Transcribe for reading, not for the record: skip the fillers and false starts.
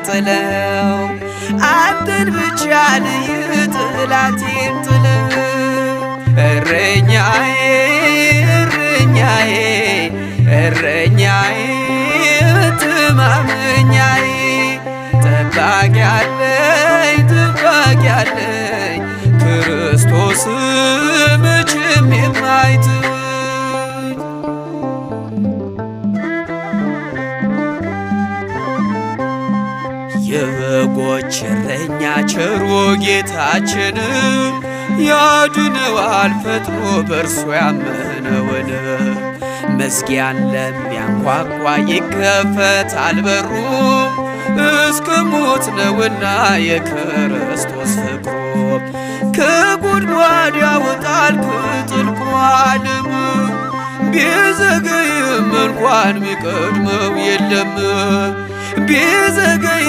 ጥለው አንተን ብቻ ልይ ጠላቴን ጥለው። እረኛዬ እረኛዬ እረኛዬ መተማመኛዬ ጠባቂ አለኝ ጠባቂ አለኝ ክርስቶስ መቼም የማይተወኝ። የበጎች እረኛ ቸሩ ጌታችን ያድነዋል ፈጥኖ በእርሱ ያመነውን። መዝጊያን ለሚያንኳኳ ይከፈታል በሩ እስከ ሞት ነውና የክርስቶስ ፍቅሩ። ከጉድጓድ ያወጣል ከጥልቁ ዓለም ቢዘገይም እንኳን ሚቀድመው የለም ቢዘገይ